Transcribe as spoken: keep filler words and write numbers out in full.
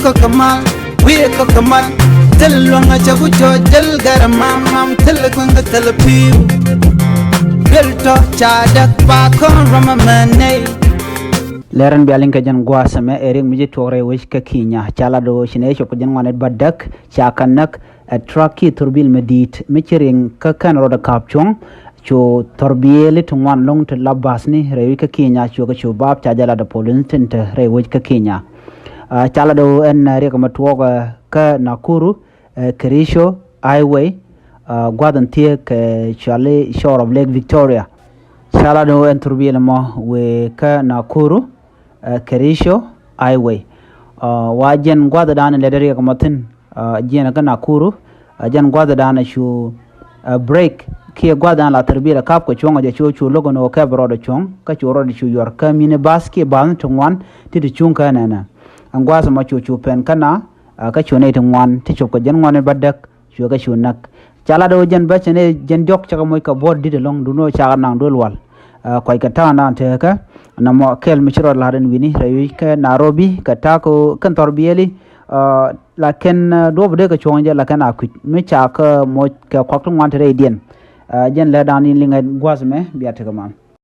Kɔk kɛ mal, wi̱i̱ kɔk kɛ mal. Thil luäŋ a cɛ ku cɔ jäl gɛr mam mam, thil kueŋ kɛ thil pi̱i̱u. Duel tɔ ca däk ba kɔn rɔm ɛmɛ nɛy. Lɛr ɛn bia liŋ kɛ jɛn gua̱a̱th ɛmɛ ɛ riɛk mi ci tuɔɔk rɛy wec kä Kenya. Ca lat ɣöö ci nɛy cop kɛ jɛn ŋuan ɛ ba däk ca kɛ näk ɛ truck kiɛ thurbil mi di̱i̱t mi ci riŋ kä kɛn rɔɔdɛ ka̱a̱p cuɔ̱ŋ. Cu thurbiɛli ti ŋuan lo̱ŋ ti la ba̱a̱thni rɛy wec kä Kenya cuɛ kɛ cu baap ca jɛ lat ɛ polith tin te rɛy wec kä Kenya. Ah, ca lat ɣöö ɛn riɛk ɛmɛ tuɔɔk ɛ kä Nakuru, ɛ Kericho Highway, ah, gua̱th in thiee kɛ cuali shore of Lake Victoria. Ca lat ɣöö ɛn thurbiɛli mɔ wëë kä Nakuru, ɛ Kericho Highway. Ah, wa jɛn gua̱thdan in lɛt riɛk mɔ thi̱n, ah, jiɛn kä Nakuru, ah, jɛn gua̱thdan a cu, ah, break kiɛ gua̱thdan la thurbiɛli ka̱p kɛ cuɔ̱ŋ a jɛ cu cu lo̱k ɛn ɣöö kɛp rɔɔdɛ cuɔ̱ŋ kä cu rɔɔdɛ cu yuɔr kä minibus kiɛ ba̱a̱th ti ŋuan ti ti cuŋ kä nɛnɛ. Ɛn gua̱a̱th ɛmɔ cu cu pɛn kä na, ah, kä cu nɛy ti ŋuan ti cop kɛ jɛn ŋuan in ba däk cuɛ kɛ cu näk. Ca lat ɣöö jɛn bä cɛ nɛy jɛn diɔ̱k cɛ kɛ moc kɛ buɔ̱t di̱t ɛlɔ̱ŋ duundɛ ɣöö cakɛ naŋ duel wal. Ah, kuac kɛ ta̱a̱ŋdan tekä nɔmɔ kɛl mi ci rɔ la̱r ɛn wi̱ni rɛy wi̱c kɛ Nairobi kɛ ta̱a̱ kɛ kɛn thurbiɛli, ah, la kɛn, ah, duɔ̱ɔ̱p dee kɛ cuɔ̱ŋ jɛ la kɛn a kui̱c mi ca kɛ moc kɛ kuak ti ŋuan te rɛydiɛn. Ah, jɛn lɛrdan in liŋɛ gua̱a̱th ɛmɛ bia tekɛ mal.